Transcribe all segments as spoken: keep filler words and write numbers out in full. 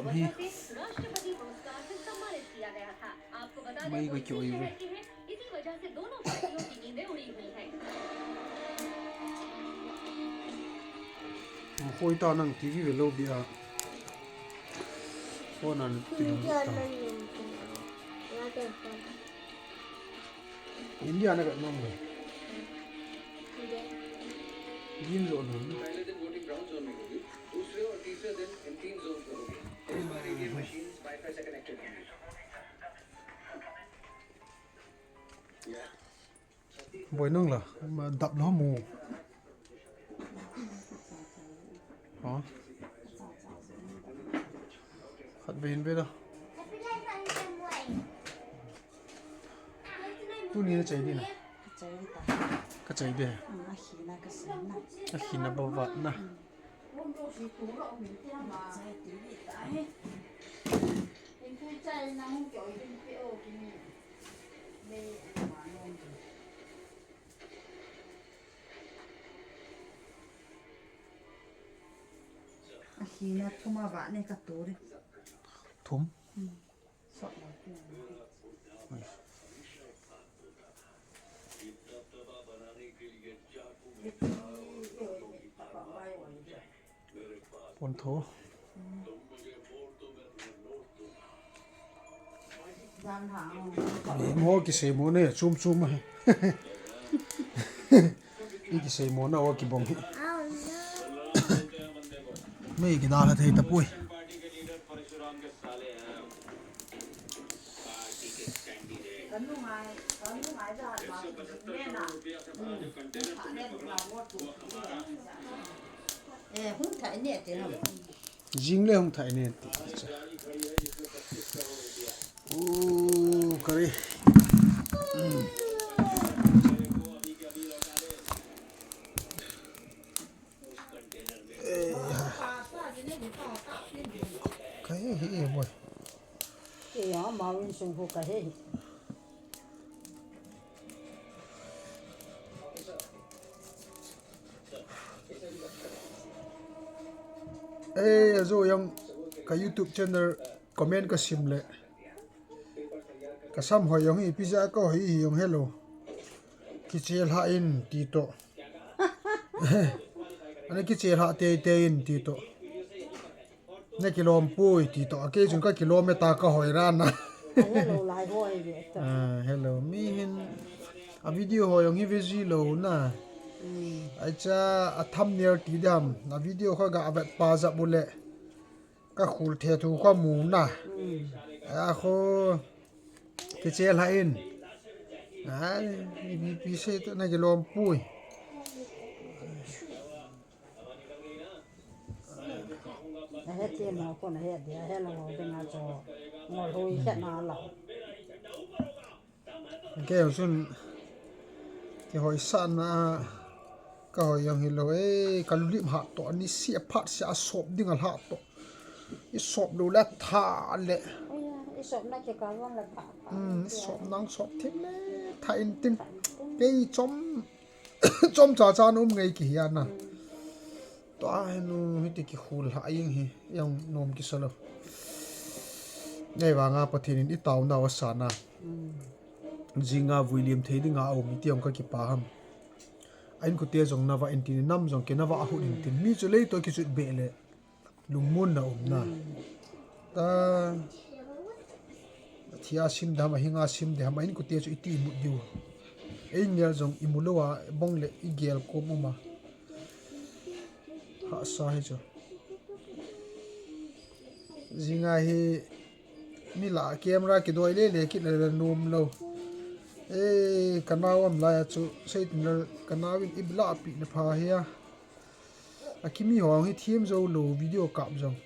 वजह से राष्ट्रपति पुरस्कार से सम्मानित किया गया था। आपको बता दें, वो इसी शहर के हैं, इसी वजह से दोनों पार्टियों की नींदें उड़ी हुई हैं। Hoi ta nang T V ve lou bia. Phone an ti lou ta. India na ka nom le. Game zone ho. पहले दिन वोटिंग ब्राउन जोन में होगी, दूसरे और तीसरे दिन इन तीन जोन में होगी। इस बार ईवीएम मशीन वाईफाई से कनेक्टेड होंगी। Boi nang la, ma dap lo mu. Ha? Khat ve hin ve la. Tuni na chai di na. Ka chai di ta. Ka chai di. Mm, a hina ka sin na. A hina ba vat na. Mm. A hina thum a vat ne ka turi. Thum? Mm. Pon tho. Mo kisei mo ne, chum chum he. I kisei mo na o kibom hi. Mei kidal ha thei tapoi. Jing le hung thai ne ti. Oh, kari. Kahe hi, boy. Iya, mawin sung ho kahe hi. Eh, ajo yang ka YouTube channel comment ka sim le. Ka sam hoi jong hi, ipi jeh a ka hoi hi jong hello. Kichel ha in ti to. Ana kichel ha tei tei in ti to. Na kilom pui ti to. A kei chun ka kilom e ta ka hoi ran na. Hello, lai hoi ve ta. Ah, hello. Mi hin a video hoi jong hi ve ji lo na. Mm. Ai cha a thumbnail ti dam. A video kha ga vet pa ja bu le. Ka khul the thu ka mu na. Mm. A kho kichel ha in. Ai, mi pi se to na kilom pui. A he ti mo ko na he dia he lo ding a cho. Ngol hui he na la. Kei jong chun kihoi sahna a ka hoi jong hi lo e, ka lulim ha to, ani sia phat sia a sop ding a ha to. I sop lo le tha le. Oi ya, i sop na ke ka wang le tha, tha. Hmm, i sop nang sop thim le tha in tin. Kei chom, chom cha cha na um ngai ki hi a na. Hmm. Tua hi nu hiti kikhul ha jing hi, jong nom kisa lo. Nei vanga Pathen in i tauna u a sana. Mm. Jinga vui liam thei dinga a um i ti jong ka kipa ham. A inkote jong na va in tin, nam jong ke na va a hut in tin. Mi chu lei to kichut be le lungmon na um na. Mm. Ta, a thi a sim dam, a hing a sim dam, a inkote chu iti imut diu. Ei ngel jong imu lou a, bong le i gel kom um a. Hahsa hi chu. Jinga hi mi lah a camera kidoi le le kit le le nom lou. Ei, ka nau am lai a chu, sei tin le ka nau in i lah pi na pha hi a. A kimi ho hi thiam jou lou video kap jong.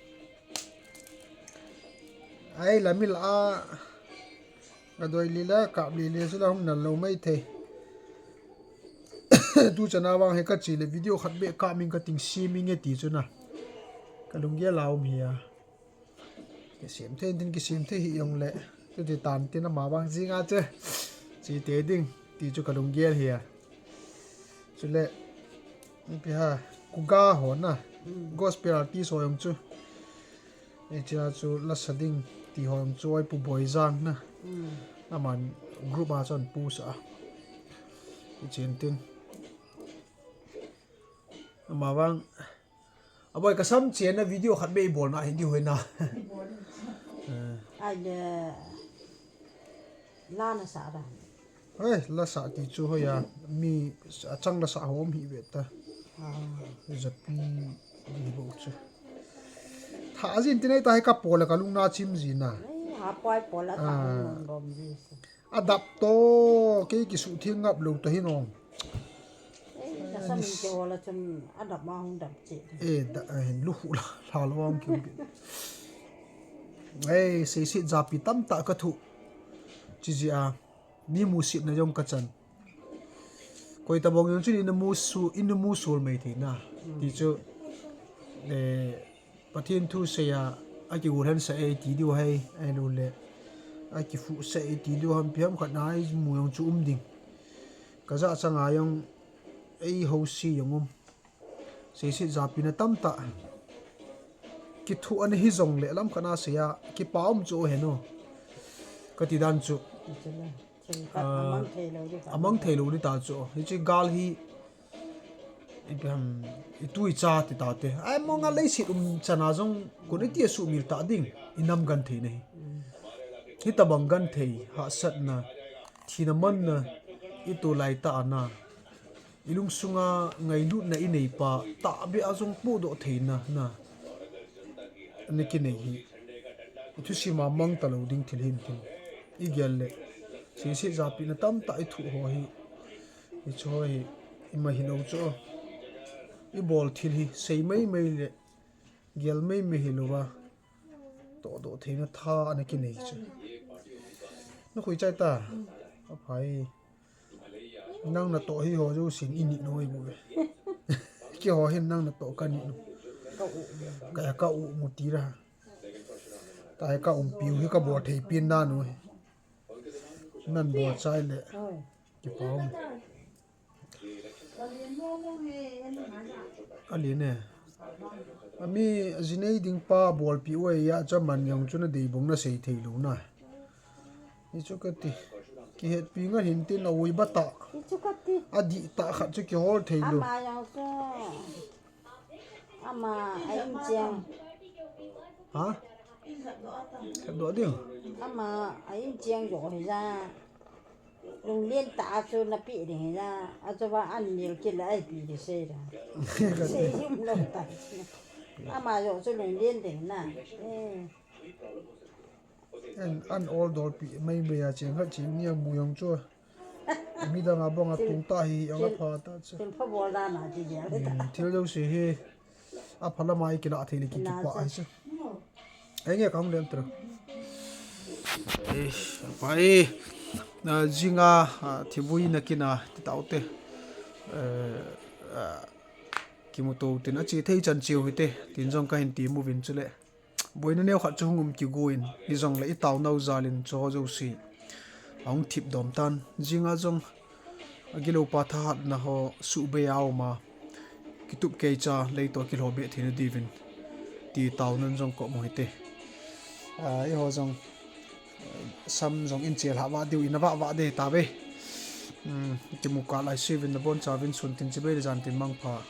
Ai la mi lah a. Ka doi lila, kap lile, sila hung nal lou mai thei. Tu chana vang he ka chi le video khat be kap min ka ting si mi nge ti chu na. Ka lunggel a um hi a. Kisem thei, tin kisem thei hi jong le. Tu ti tan tin ama vang jinga che. Chi te ding, ti chu ka lunggel hi a. Chule, ipi ha, Kuga ho na. Mm. Gospel artist ho jong chu. Hichea chu lasa ding ti ho chu Pu Boijang na. Hmm. Aman group a chun post a. Hichen tin. Ama vang. Aboi, kasam chenna video khat beh ibol na hin di hoi na. Eh. Ai le. La nasa da. Hei, lasa ti chu hoiya, mi achang lasa hom hi ve ta. Ah. Japi di bo chu. Tha ajin tinei ta hi ka pol a ka lung na chim ji na. Ei, ha poi pol a ta. Ah. Hom bom ji. Adap to, kei kisuh theng ngap lou ta hi nong. Ei, na sa mi ke hola chun adap ma hung dap che. Eh, da, eh, lu hu la, la lo ang kim kim. Ei, seiset japi tamtah ka thuh. Chi ji a. Ni musit na jong ka chan. Koi tabang jong chu ni na musu, in na musul mai thei na. Hmm. Ti chu, eh, Pathen thu seiya, akigulhen sa e ti diu hai, ahilou le. Akifu sa e ti diu ham pi ham khat na imu jong chu um ding. Ka ja chang a jong, ei ho si jong um. Seiset japi na tamtah. Kithu ana hi jong le lam khat na seiya, kipa um chu hen o. Ka ti dan chu. Thil khat ah, amang thei lou di ta. Amang thei lou di ta chu. Hichi gal hi, i pi ham, i tu i cha ti ta te. Ai mo nga leiset um chana jong, kun i ti a sumil ta ding. I nam genthei na hi. Mm. Hitabang genthei, hahsatna, thina manna, i tu lai ta ana. I lungsunga ngailutna i nei pa, tahbeh a jong pohdoh theina, na. Ana kinei hi. I thusim a mang ta lou ding thil hin tin. I gel le. Seiset japi na tamtah i thuh ho hi. I chu ho hi. I ma hi lou chu. I bol thil hi. Sei mai mai le. Gel mai mai hi lou va. Tohdoh theina tha ana kinei chu. Na khui chai ta. Aphai. Nang natoh hi ho jousen i ni noi bu ve. Keiho hin nang natoh ka ni nu. Ka u. Ka, ka u mu ti ra. Ka, ka umpiu hi ka bol thei pin na nu hi. Nan bol chai le. Hoi. Kipa um. Ka li ne. Ami jinei ding pa bolpi u e ya cha man jong chu na dei bong na sei thei lou na. Hichu ka ti. Kihetpi nga hin tin a ui ba ta. Hichu ka ti. Adih ta khat chu kihol thei lou. Ama jong chu. Ama a in chiang. Ha? Khat doh ding. Ama a in chiang jo hi ja. Lunglen ta a chu na pi ding hi ja. A chu ba an nil kila ai pi di sei da. Sei yum lou ta. Ama jo chu lunglen ding na. Eh. An, an ol dol pi mai mai a cheng khat cheng ni a mu jong chu. Midang a bang a tung ta hi, a pha ta chu. Thil pha bol dan a ti dia le ta. Hmm, thil jouse hi. A pha lam a i kila thei le ki kipa ai chu. Ai nge ka hung lem tro. Eh, pa e. Na jinga, ah, thivui na kina ti tau te. Eh, ah, kimuto tin a chi thei chan chiu hi te. Tin jong ka hin ti mu vin chu le. Boina neo khat chu hung um kigo in, hijongle i taonau jal in chu ho jouse ahung thip dom tan. Jinga jong agilou pa thahatna ho suhbei a um a, kitup keicha lei toh kilhoh beh theina diuvin ti taonan jong ka um u hite. A, eiho jong, eh, sam jong in chel hah vah diu, in a vah vah ding tave. Um, kimu kah lai seh uvin nabonchauvin sun tin chibai le jan tin mangpha.